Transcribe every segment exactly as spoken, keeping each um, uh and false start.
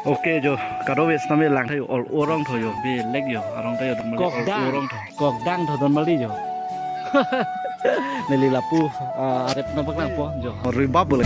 Okay jo, kadokave sitame lang tha jo, ol orong tho jo, belek jo, arong tha jo, don mali, ol Kokdang. Orong tho. Kokdang tho don mali jo. Neli lapu, ah, arep nangpaklangpo jo. Rui bab boleh.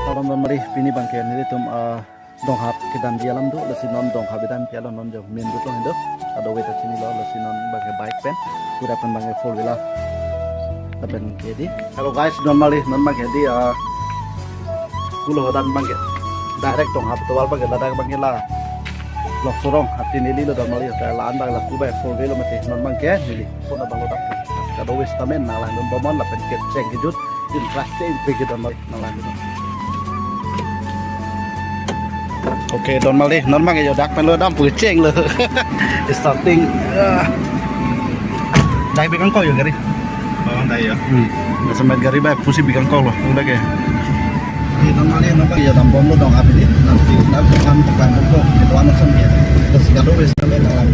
Salam don mali, pini abangke nelitum, ah, donghap kedamji alam do, lasi non donghap kedam pi alo non jo main road along do. Kadokave ta chinilo, lasi non abangke bike pen, kuda pen abangke four wheeler. Lapen ke di. Hello guys, don mali, non abangke di, ah, pulo hodan abangke direct donghap tovar abangke, ladak abangke la Loksorong, hati neli lo don mali, ta la-an abang lapu abang four wheeler mati, non abangke neli. Puna abang lo dak. Kadokave sitame nanglang dun bomnon lapen kecheng kejut, interesting pik don mali. Nanglang dun. Okay, don mali, non abangke jo dak pen lo, dam pu cheng lo. Starting, ah. Dai bikang ko jo gari. Oh, dai jo. Hmm. Jasemet gari abang pusi bikang ko lo, udah ke. Di don mali, non abangke jo dam bomlo donghap di. Nanti, nanti kan tukang ko, itu anu sam ya. Terus kadokave sitame nanglang.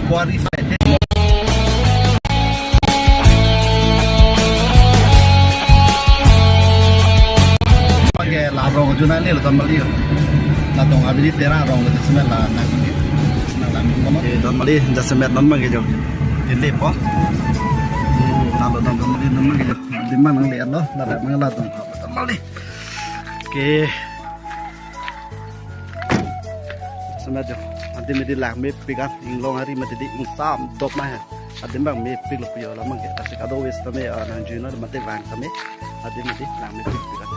Quarry side. Abangke la arong ajoine lo don mali. La donghap abidi tera arong lo, jasemet la nang. Nang lang kono. Eh, don mali, jasemet non abangke jo. Tele po. Hmm, la lo don mali, non abangke jo. Adim abang nangle lo, ladak abang la donghap don mali. Okay. Jasemet jo. Adim abidi lang mepik an, inglong ari mati di, ingsam dop ma he. Adim abang mepik lo pu jo, la abangke. Asik kadokave sitame, ah, nangjuilo mati vang tame. Adim abidi lang mepik pik an.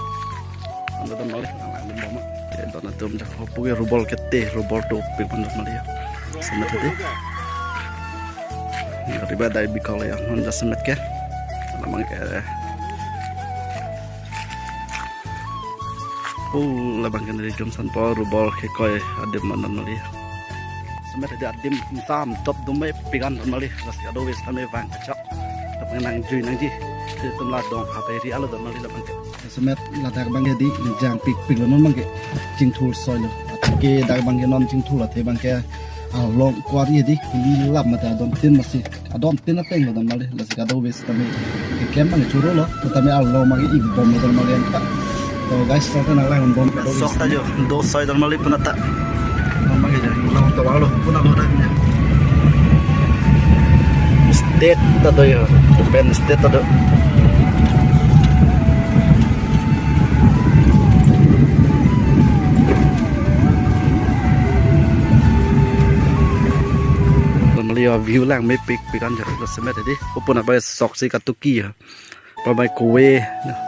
Ando don mali, nanglang dun bom. Ke don atum jo, hopu ke rubol kete, rubol to pik pon don mali jo. Jasemet di. Riba dai bikol jo, non jasemet ke. La abangke. Oh, la abangke nelitum sanpo rubol kekoi adim ma don mali. Jasemet di adim ingsam dop dum mepik an don mali. Lasi kadokave sitame vang kachok. Lapen nangjui nangji. Nelitum la donghap area lo don mali la abangke. Jasemet ladak abangke di ingjang pikpik lo non abangke. Chingthur soi lo. Atike dak abangke non chingthur athe abangke along quarry di kuli lap mate adon tin masi. Adon tin ateng lo don mali, lasi kadokave sitame kekem abang choro lo, tame along abang ik bom lo don mali anta. To guys, to nanglang bom kadokave. Sok ta jo, do soi don mali puna ta. Don mali jo, long to lo, puna lo dak. State ta do jo, pen state ta do. Don mali jo, view lang mepik pik an jo, jasemet di. Opon abang sok si katuki ya. Pabai kove,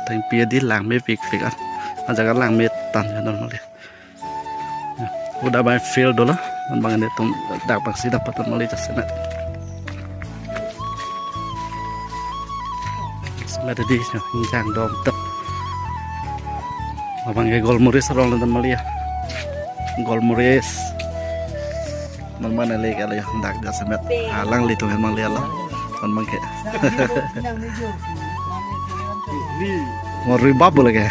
thengpi di lang mepik pik an. Ajak lang metan ya don mali. Udah bai field dolo, non abang nelitum dak abang si dapat don mali jasemet. Jasemet di, ingjang dom tep. Abangke Golmoris arong lo don mali ya. Golmoris. Non abang neli kali ya, dak jasemet. Alanglitum abang lihat lo. Non abangke. Ngorui bab boleh ke.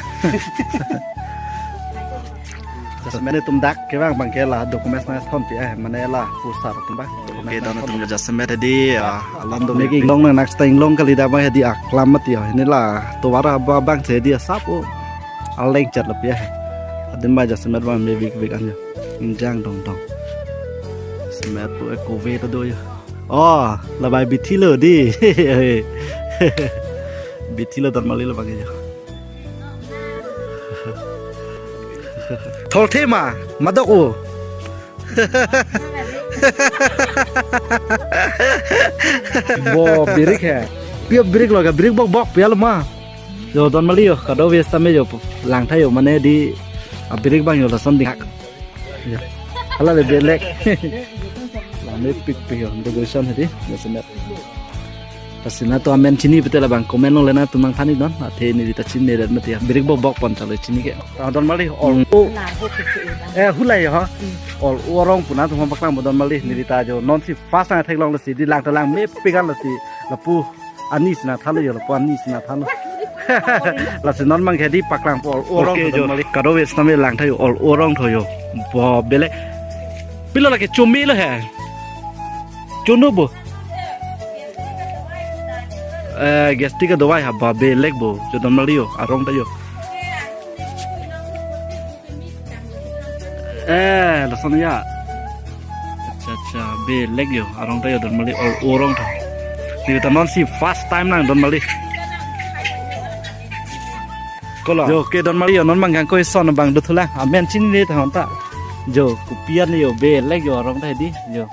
Jasemet nelitum dak kevang abangke la documents nangthon pi eh, mane la pusar atum abang. Okay, don atum jasemet di, ah, alam do making. Inglong nang next time inglong kali dak abang di aklam mati ya. Ini la tovar abang se di asap o. Aleng chat lo pi eh. Adim abang jasemet abang mepik pik an ya. Ingjang dong dong. Jasemet pu eh kove ta do ya. Oh, la bai bithi lo di. Bithi lo don mali la abangke ya. Thorthe ma, madok o. Bo birik he. Pia birik lo ka, birik bok bok pia lo ma. Jo don mali jo, kadokave sitame jo lang tha jo mane di, ah, birik abang jo lason ding. Jo. Hala le belek. Langmepik pi yo, decoration hedi, ya semet. Lasi nangtum amen chini pute labang comment along le nangtum nangthan-iknon. Athe neli ta chinine mati ya. Birik bobok pon chalo chini ke. Ta donmali, ol-o. Hmm. Eh, hulai ha. Hmm. Ol-o arong pu nangtum paklang bo donmali. Neli ta jo non si first time theklong lasi di lang ta langmepik an lasi lapu ani si nangthanlo yo, lapu ani si nangthanlo. Lasi non abangke di paklangpo ol-o arong. Okay, tho jo. Donmali. Kadokave sitame langtha yo, ol-o arong tho yo. Bo belek. Pilo lake chumi lo he. Chunu bo. Eh, gastric adawai ha, ba belek bo. Jo donmali yo, arong ta yo. Eh, lason ya. Acha, acha, belek yo, arong ta yo donmali, ol-o arong ta. Neli ta non si first time lang donmali. Kola. Jo, ke donmali yo, non abang kangkoi son abang dothulang. Amen chinine ta hon ta. Jo, kopi an yo, belek yo, arong ta hedi. Jo.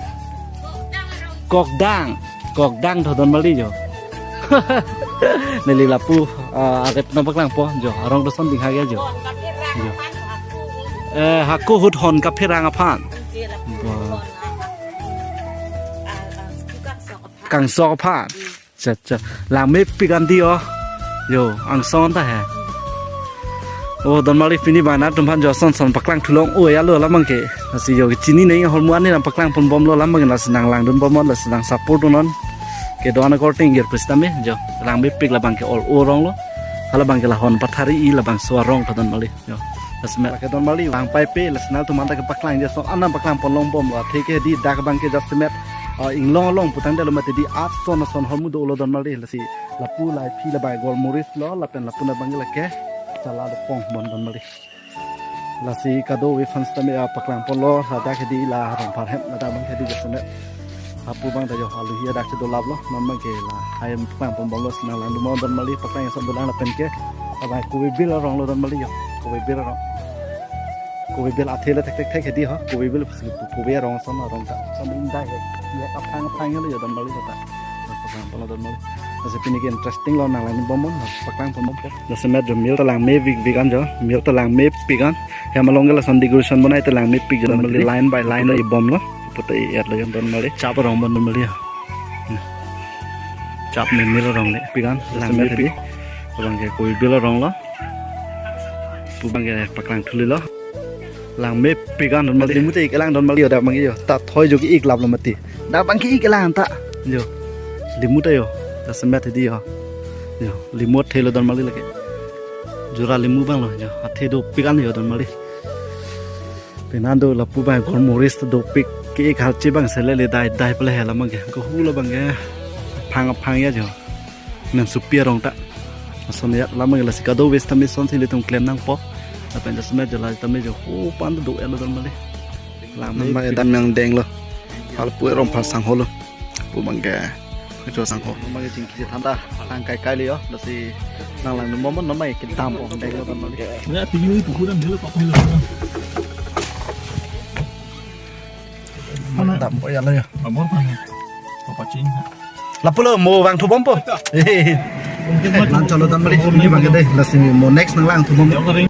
Kokdang. Kokdang tho donmali jo. Neli lapu, ah, arep nangpaklangpo jo. Arong doson ding hage jo. Jo. Eh, hako ahut hon kapherang aphan. Bo. Kangsok aphan. Cha cha. Langmepik an di o. Jo, angsong ta he. Oh, donmali pini bana tum aphan jo son son paklang thulong. Oh, ya lo lam abangke. Lasi jo chinine, ahormu ani nangpaklang ponbomlo lam abangke, lasi nanglangdun bomnon, lasi nang support dunnon. Kedo-an akorte ingjir pusitame jo. Langmepik labangke ol-o arong lo. Hala abangke la hon pathari-i labangso arong tho donmali. Jo. Jasemet. Lake donmali, vang paipe, lasi nangtum anta kepaklang, jasemet an nangpaklang ponlong bomlo. Athe ke di dak abangke jasemet, ah, inglong along putangdetlo mati di ason ason ahormu dolo donmali, lasi lapu la iphi la bai golmoris lo, lapen lapu na abangke lake chala dopong bon donmali. Lasi kadokave aphan sitame, ah, paklang ponlo, ladak ke di la Rongphar hem, ladak abangke di jasemet. Lapu abang ta jo aluhi adak si dolaplo, non abangke la hai paklang ponbomlo, si nanglangdun bomnon donmali, paklang ason dolang lapen ke. Abang kobe bil arong lo donmali jo, kobe bil arong. Kobe bil athe le thekthek thek hedi ho, kobe bil pasi kobe arong ason arong ta. Ason indai he, ya aphang aphang lo jo donmali ta. Paklang ponlo donmali. Lasi pini ke interesting lo, nanglangdun bomnon, paklang ponbom ke. Jasemet jo meal ta langmepik pik an jo, meal ta langmepik an. Hem along ke lason decoration bonai ta langmepik jo donmali, line by line lo ibomlo. Puta i-et lo jo donmali. Chap arong bon donmali ya. Chap me meal arong le pik an, langmepik. Abangke kobe bil arong lo. Pu abangke paklang thulilo. Langmepik an donmali. Limu ta ik-elang donmali yo, dak abangke yo. Ta thoi jo ke-ik laplo mati. Dak abangke ik-elang ta. Jo. Limu ta yo. Jasemet hedi yo. Jo. Limu athe lo donmali lake. Jora limu abang lo jo. Athe dopik an yo donmali. Penang do lapu abang golmoris ta dopik, ke-ik halche abang sele le dai dai pale he lam abangke. Ko hu lo abangke. Aphang aphang ya jo. Men supi arong ta. Ason ya lam abangke, lasi kadokave sitame son si ilitum klem nangpo. Lapen jasemet jo la tame jo hu pan do-et lo donmali. Lam non abang edam yang denglo. Hal pu Rongphar sangho lo. Pu abangke. Kecho sangho. Abangke chingki je thanta. Tang kai kai le yo. Lasi nanglangdun bomnon, non abangke kedam po denglo donmali. Ya, tinggi itu kurang dulu, pakai lo. Mana? Dam po ya lo ya. Abor mana? Apa cing? Lapu lo mo vangthu bompo. Nang chalo donmali. Ini abangke dei. Lasi mo next nanglangthu bompo.